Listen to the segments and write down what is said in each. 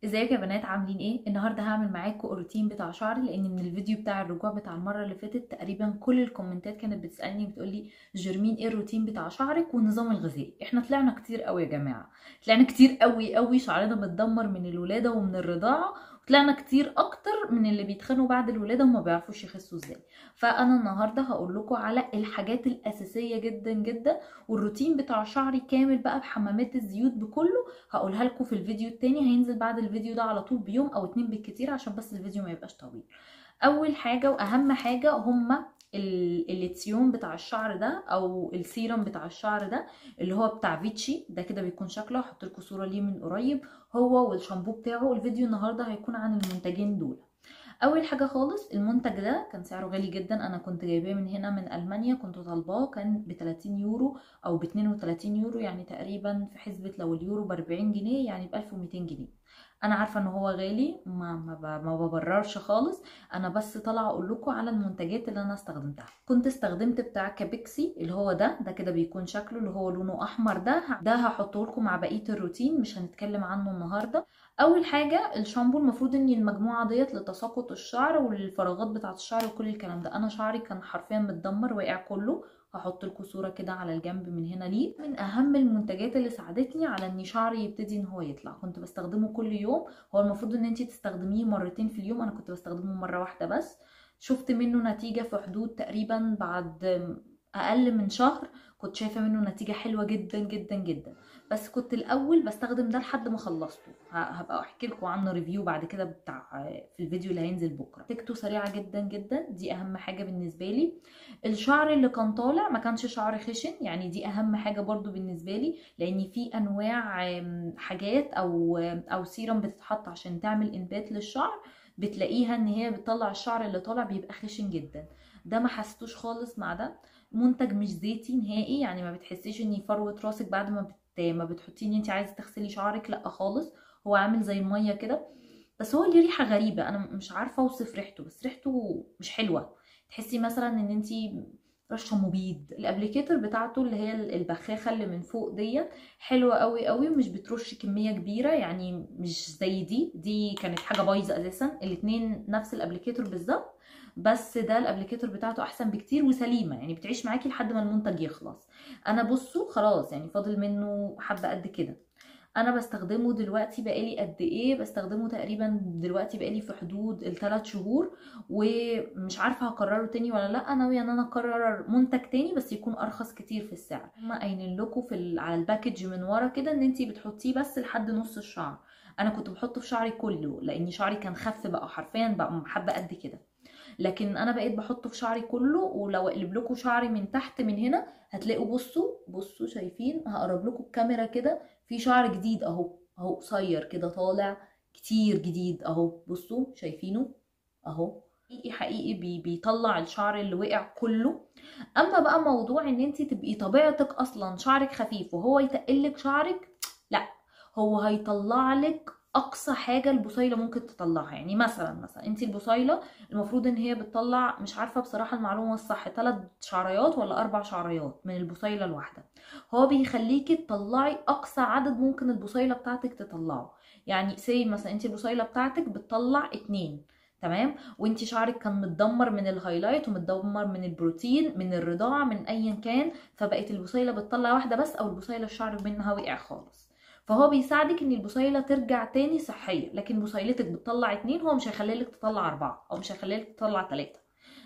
ازيكم يا بنات، عاملين ايه؟ النهارده هعمل معاكم الروتين بتاع شعري، لان من الفيديو بتاع الرجوع بتاع المرة اللي فاتت تقريبا كل الكومنتات كانت بتسالني بتقولي جيرمين ايه الروتين بتاع شعرك والنظام الغذائي. احنا طلعنا كتير قوي يا جماعة، طلعنا كتير قوي قوي، شعرنا متدمر من الولادة ومن الرضاعة، طلعنا كتير اكتر من اللي بيتخانوا بعد الولادة وما بيعرفوش يخسوا ازاي. فانا النهارده هقول لكم على الحاجات الاساسية جدا جدا، والروتين بتاع شعري كامل بقى بحمامات الزيوت بكله هقولها لكم في الفيديو التاني، هينزل بعد الفيديو ده على طول بيوم او اتنين بالكتير عشان بس الفيديو ما يبقاش طويل. اول حاجة واهم حاجة هما الليتسيون بتاع الشعر ده او السيرم بتاع الشعر ده اللي هو بتاع فيتشي ده، كده بيكون شكله، هحط لكم صوره ليه من قريب، هو والشامبو بتاعه. الفيديو النهارده هيكون عن المنتجين دول. اول حاجة خالص المنتج ده كان سعره غالي جدا، انا كنت جايباه من هنا من المانيا، كنت طالباه كان ب 30 يورو او ب 32 يورو، يعني تقريبا في حسبه لو اليورو ب 40 جنيه يعني ب 1200 جنيه. انا عارفه ان هو غالي، ما ببررش خالص، انا بس طالعه اقول لكم على المنتجات اللي انا استخدمتها. كنت استخدمت بتاع كابيكسي اللي هو ده كده بيكون شكله اللي هو لونه احمر، ده هحطه لكم مع بقية الروتين، مش هنتكلم عنه النهارده. اول حاجة الشامبو، المفروض ان المجموعة ديت لتساقط الشعر والفراغات بتاعه الشعر وكل الكلام ده. انا شعري كان حرفيا متدمر واقع كله، هحط لكم صوره كده على الجنب من هنا ليه. من اهم المنتجات اللي ساعدتني على ان شعري يبتدي ان هو يطلع، كنت بستخدمه كل يوم. هو المفروض ان انتي تستخدميه مرتين في اليوم، انا كنت بستخدمه مرة واحدة بس. شفت منه نتيجة في حدود تقريبا بعد اقل من شهر، كنت شايفه منه نتيجة حلوة جدا جدا جدا. بس كنت الاول بستخدم ده لحد ما خلصته، هبقى احكي لكم عنه review بعد كده بتاع في الفيديو اللي هينزل بكره. نتيجته سريعة جدا جدا، دي اهم حاجة بالنسبة لي. الشعر اللي كان طالع ما كانش شعر خشن، يعني دي اهم حاجة برضو بالنسبة لي، لان في انواع حاجات او سيرم بتتحط عشان تعمل انبات للشعر، بتلاقيها ان هي بتطلع الشعر اللي طالع بيبقى خشن جدا. ده ما حسيتوش خالص مع ده. منتج مش زيتي نهائي، يعني ما بتحسيش ان فروه راسك بعد ما بتحطيه ان انت عايزه تغسلي شعرك، لا خالص، هو عامل زي المية كده. بس هو ليه ريحه غريبة، انا مش عارفه اوصف ريحته، بس ريحته مش حلوة، تحسي مثلا ان انت رشه مبيد. ال applicator بتاعته اللي هي البخاخه اللي من فوق ديت حلوة قوي قوي، مش بترش كمية كبيرة، يعني مش زي دي كانت حاجة بايظة اساسا. الاتنين نفس ال applicator بالظبط، بس ده ال applicator بتاعته احسن بكتير وسليمه، يعني بتعيش معاكي لحد ما المنتج يخلص. انا بصوا خلاص يعني فاضل منه حبه قد كده. انا بستخدمه دلوقتي بقالي قد ايه؟ بستخدمه تقريبا دلوقتي بقالي في حدود ال3 شهور، ومش عارفه هكرره تاني ولا لا. ناوية ان انا اكرر منتج تاني بس يكون ارخص كتير في السعر. هما قايلين لكم في على ال package من ورا كده ان انتي بتحطيه بس لحد نص الشعر. انا كنت بحطه في شعري كله لان شعري كان خف بقى حرفيا بقى حبه قد كده، لكن انا بقيت بحطه في شعري كله. ولو اقلب لكم شعري من تحت من هنا هتلاقوا، بصوا شايفين، هقرب لكم الكاميرا كده، في شعر جديد اهو قصير كده طالع كتير جديد اهو، بصوا شايفينه اهو. حقيقي حقيقي بيطلع الشعر اللي وقع كله. اما بقى موضوع ان انت تبقي طبيعتك اصلا شعرك خفيف وهو يتقلك شعرك، لا، هو هيطلع لك اقصى حاجة البصيله ممكن تطلعها. يعني مثلا انت البصيله المفروض ان هي بتطلع، مش عارفه بصراحة المعلومة الصح، 3 شعريات ولا 4 شعريات من البصيله الواحدة. هو بيخليكي تطلعي اقصى عدد ممكن البصيله بتاعتك تطلعه. يعني say مثلا انت البصيله بتاعتك بتطلع 2، تمام، وانت شعرك كان متدمر من ال highlight ومتدمر من البروتين من الرضاعة من ايا كان، فبقت البصيله بتطلع واحدة بس، او البصيله الشعر منها وقع خالص. فهو بيساعدك ان البصيله ترجع تاني صحية. لكن بصيلتك بتطلع 2، هو مش هيخلي لك تطلع 4 او مش هيخلي لك تطلع 3.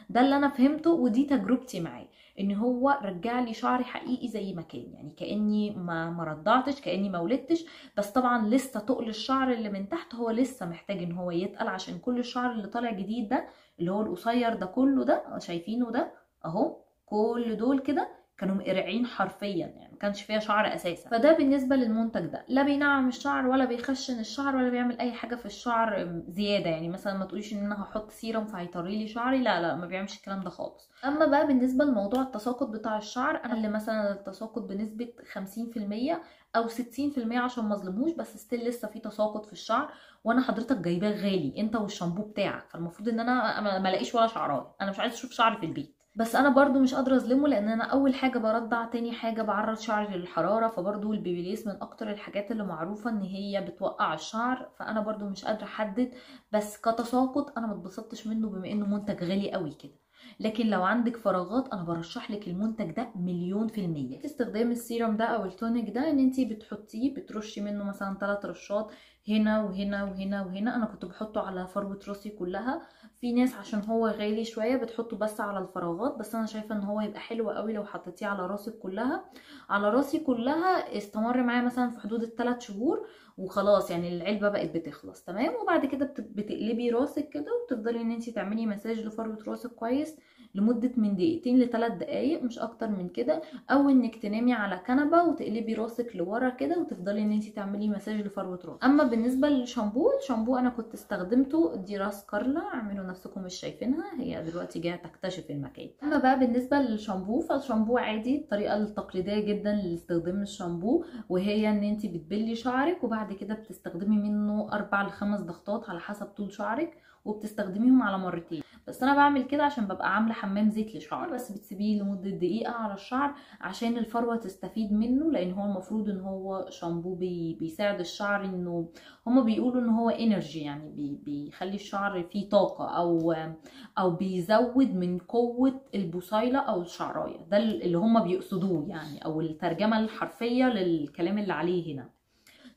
ده اللي انا فهمته ودي تجربتي معاه، ان هو رجع لي شعري حقيقي زي ما كان، يعني كاني ما رضعتش، كاني ما ولدتش. بس طبعا لسه تقل الشعر اللي من تحت هو لسه محتاج ان هو يتقل، عشان كل الشعر اللي طالع جديد ده اللي هو القصير ده كله ده شايفينه ده اهو، كل دول كده كانوا مقرعين حرفيا، يعني ما كانش فيها شعر اساسا. فده بالنسبة للمنتج ده، لا بينعم الشعر ولا بيخشن الشعر ولا بيعمل اي حاجة في الشعر زيادة. يعني مثلا ما تقوليش ان انا هحط سيرم فهيطري لي شعري، لا لا، ما بيعملش الكلام ده خالص. اما بقى بالنسبة لموضوع التساقط بتاع الشعر، انا اللي مثلا التساقط بنسبة 50% او 60% عشان ما اظلمهوش، بس still لسه في تساقط في الشعر. وانا حضرتك جايباه غالي انت والشامبو بتاعك، فالمفروض ان انا ما الاقيش ولا شعرايه، انا مش عايزه اشوف شعري في البيت. بس انا برضو مش قادرة اظلمه، لان انا اول حاجة برضع، تاني حاجة بعرض شعري للحرارة، فبرضو البيبيليس من اكتر الحاجات اللي معروفة ان هي بتوقع الشعر، فانا برضو مش قادرة احدد. بس كتساقط انا ما اتبسطتش منه بما انه منتج غالي قوي كده، لكن لو عندك فراغات انا برشح لك المنتج ده 1,000,000%. استخدام السيرم ده او ال tonic ده ان انتي بتحطيه، بترشي منه مثلا 3 رشات هنا وهنا وهنا وهنا. انا كنت بحطه على فروة راسي كلها، في ناس عشان هو غالي شوية بتحطه بس على الفراغات، بس انا شايفه ان هو يبقى حلو قوي لو حطيتيه على راسك كلها. على راسي كلها استمر معايا مثلا في حدود ال3 شهور وخلاص، يعني العلبة بقت بتخلص تمام. وبعد كده بتقلبي راسك كده وتفضلي ان انتي تعملي مساج لفروه راسك كويس لمدة من 2 ل3 دقايق، مش اكتر من كده، او انك تنامي على كنبة وتقلبي راسك لورا كده وتفضلي ان انتي تعملي مساج لفروه راسك. اما بالنسبة للشامبو، الشامبو انا كنت استخدمته، دي راس كارلا، اعملوا نفسكم مش شايفينها، هي دلوقتي جاية تكتشف المكان. اما بقى بالنسبة للشامبو، فالشامبو عادي الطريقة التقليدية جدا لاستخدام الشامبو، وهي ان انتي بتبلي شعرك وبعد كده بتستخدمي منه 4 ل5 ضغطات على حسب طول شعرك، وبتستخدميهم على مرتين. بس انا بعمل كده عشان ببقى عامله حمام زيت لشعري، بس بتسيبيه لمدة دقيقة على الشعر عشان الفروه تستفيد منه، لان هو المفروض ان هو شامبو بيساعد الشعر، انه هما بيقولوا ان هو energy، يعني بيخلي الشعر فيه طاقة او بيزود من قوة البصيله او الشعرايه، ده اللي هما بيقصدوه يعني، او الترجمة الحرفية للكلام اللي عليه هنا.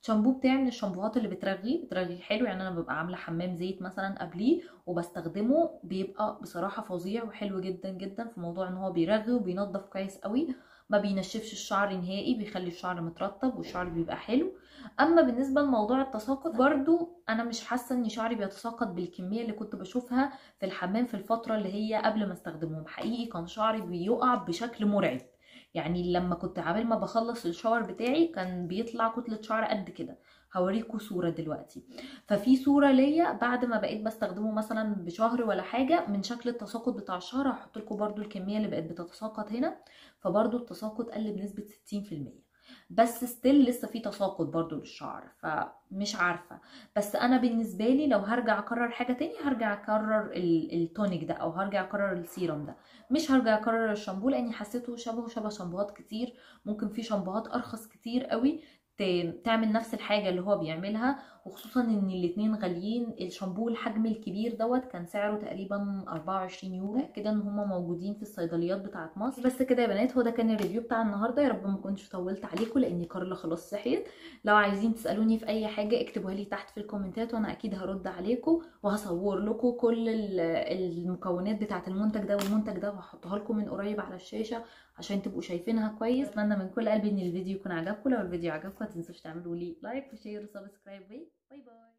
الشامبو بتاعي من الشامبوهات اللي بترغي حلو، يعني انا ببقى عامله حمام زيت مثلا قبليه وبستخدمه، بيبقى بصراحة فظيع وحلو جدا جدا في موضوع ان هو بيرغي وبينظف كويس قوي، ما بينشفش الشعر نهائي، بيخلي الشعر مترطب والشعر بيبقى حلو. اما بالنسبة لموضوع التساقط، برضو انا مش حاسه ان شعري بيتساقط بالكمية اللي كنت بشوفها في الحمام في الفترة اللي هي قبل ما استخدمهم. حقيقي كان شعري بيقع بشكل مرعب، يعني لما كنت عبال ما بخلص الشاور بتاعي كان بيطلع كتلة شعر قد كده. هوريكم صورة دلوقتي، ففي صورة ليا بعد ما بقيت بستخدمه مثلا بشهر ولا حاجة من شكل التساقط بتاع الشعر، هحط لكم برده الكمية اللي بقت بتتساقط هنا، فبرده التساقط قل بنسبة 60%، بس still لسه في تساقط برضو للشعر، فمش عارفة. بس انا بالنسبة لي لو هرجع اكرر حاجة تاني هرجع اكرر ال tonic ده، او هرجع اكرر السيرم ده، مش هرجع اكرر الشامبو، لاني حسيته شبه شامبوهات كتير. ممكن في شامبوهات ارخص كتير قوي تعمل نفس الحاجة اللي هو بيعملها، وخصوصا ان الاتنين غاليين. الشامبو الحجم الكبير دوت كان سعره تقريبا 24 يورو كده، ان هما موجودين في الصيدليات بتاعه مصر. بس كده يا بنات، هو ده كان ال review بتاع النهارده. يا رب ما كنتش طولت عليكم لان كارلا خلاص صحيت. لو عايزين تسالوني في اي حاجة اكتبوها لي تحت في الكومنتات، وانا اكيد هرد عليكم، وهصور لكم كل المكونات بتاعه المنتج ده والمنتج ده، وهحطها لكم من قريب على الشاشة عشان تبقوا شايفينها كويس. اتمنى من كل قلبي ان الفيديو يكون عجبكم. لو الفيديو عجبكم ما تنسوش تعملوا لي like و share و subscribe. bye bye.